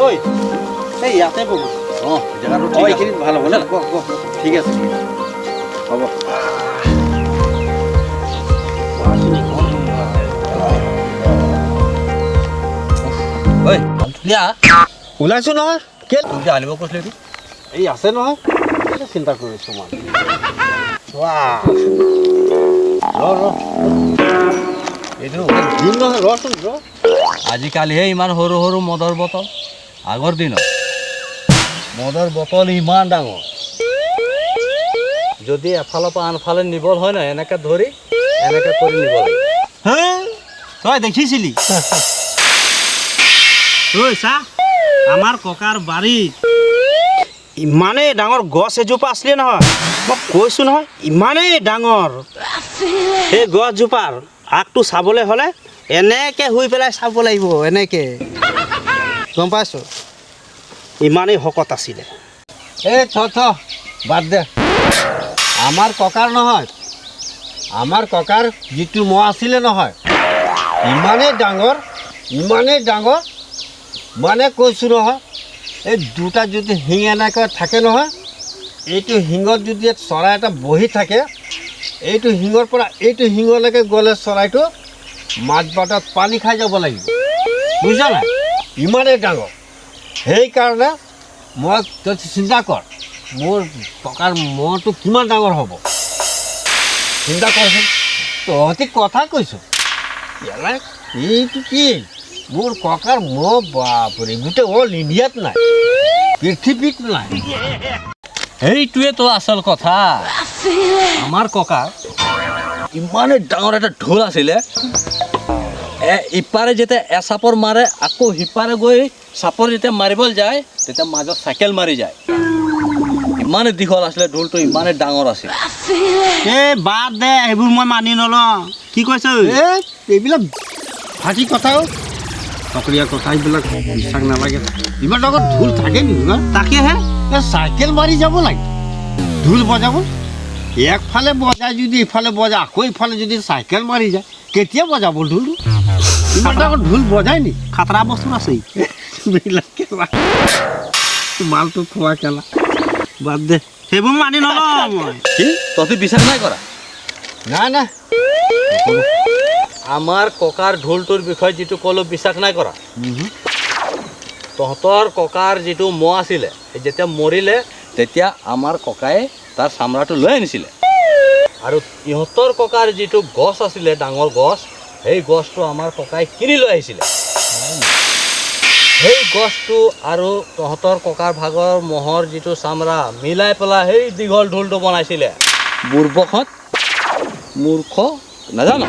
ঐ, এই ইয়াতে বহো। অঁ, জেগাটো অঁ। ঠিক আছে। এইখিনিত ভাল হ'ব ন? বহ বহ। ঠিক আছে, ঠিক আছে, হ'ব। কোৱাচোন এইখন। ঐ ধুনীয়া। ওলাইছো নহয়, কেলে? তোক যে আনিব কৈছিলো এইটো? এই আছে নহয়, কেলে চিন্তা কৰিছো মই? ৰ ৰ। এইটো দিম নহয়, ৰচোন, ৰ। আজিকালিহে ইমান সৰু সৰু মদৰ বটল, আগৰ দিনত মদৰ বটল ইমান ডাঙৰ। যদি এফালৰ পৰা আনফালে নিবল হয় নহয়, এনেকে ধৰি এনেকে কৰি নিব লাগিব। হে, তই দেখিছিলি? ঐ চা, আমাৰ ককাৰ বাৰীত ইমানেই ডাঙৰ গছ এজোপা আছিলে নহয়, মই কৈছোঁ নহয়, ইমানেই ডাঙৰ। সেই গছজোপাৰ আগটো চাবলৈ হ'লে এনেকে শুই পেলাই চাব লাগিব, এনেকে, গম পাইছ? ইমানেই শকত আছিলে। এই থ থ, বাদ দে। আমাৰ ককাৰ নহয়, আমাৰ ককাৰ যিটো মহ আছিলে নহয়, ইমানেই ডাঙৰ, ইমানেই ডাঙৰ, মানে কৈছোঁ নহয়, এই দুটা যদি শিং এনেকৈ থাকে নহয়, এইটো শিঙত যদি চৰাই এটা বহি থাকে, এইটো শিঙৰ পৰা এইটো শিঙলৈকে গ'লে চৰাইটো মাজ বাটত পানী খাই যাব লাগিব, বুজিছা নাই? ইমানেই ডাঙৰ। সেইকাৰণে মই, তই চিন্তা কৰ, মোৰ ককাৰ মহটো কিমান ডাঙৰ হ'ব, চিন্তা কৰচোন। তহঁতি কথা কৈছ কেলা, এইটো কি? মোৰ ককাৰ মহ, বাপৰে, গোটেই অল ইণ্ডিয়াত নাই, পৃথিৱীত নাই। সেইটোৱেতো আচল কথা। আমাৰ ককাৰ ইমানেই ডাঙৰ এটা ঢোল আছিলে, ইপাৰে যেতিয়া এচাপৰ মাৰে, আকৌ সিপাৰে গৈ চাপৰ যেতিয়া মাৰিবলৈ যায়, তেতিয়া মাজত চাইকেল মাৰি যায়। ইমানেই দীঘল আছিলে ঢোলটো, ইমানেই ডাঙৰ আছিল। এই বাদ দে, সেইবোৰ মই মানি নলওঁ। কি কৈছ? এই এইবিলাক ফাঁকি কথাও, সকলীয়া কথা, এইবিলাক বিশ্বাস নালাগে। ইমান ডাঙৰ ঢোল থাকে নেকি বা? তাকেহে। এই চাইকেল মাৰি যাব লাগে ঢোল বজাব? একফালে বজাই যদি ইফালে বজাই, আকৌ ইফালে যদি চাইকেল মাৰি যায়, কেতিয়া বজাব ঢোলটো? ইমান ডাঙৰ ঢোল বজায় নেকি? খাতৰা বস্তু আছে। এইবিলাক কেলা, মালটো খোৱা কেলা, বাদ দে। সেইবোৰ মানি নলওঁ মই। কি, তহঁতি বিশ্বাস নাই কৰা? নাই নাই। আমাৰ ককাৰ ঢোলটোৰ বিষয়ে যিটো ক'লো, বিশ্বাস নাই কৰা? তহঁতৰ ককাৰ যিটো মহ আছিলে, সেই যেতিয়া মৰিলে, তেতিয়া আমাৰ ককায়ে তাৰ চামৰাটো লৈ আনিছিলে। আৰু ইহঁতৰ ককাৰ যিটো গছ আছিলে, ডাঙৰ গছ, সেই গছটো আমাৰ ককাই কিনি লৈ আহিছিলে। সেই গছটো আৰু তহঁতৰ ককাৰ ভাগৰ মহৰ যিটো চামৰা মিলাই পেলাই সেই দীঘল ঢোলটো বনাইছিলে। বুৰ্বকত, মূৰ্খ, নাজানো।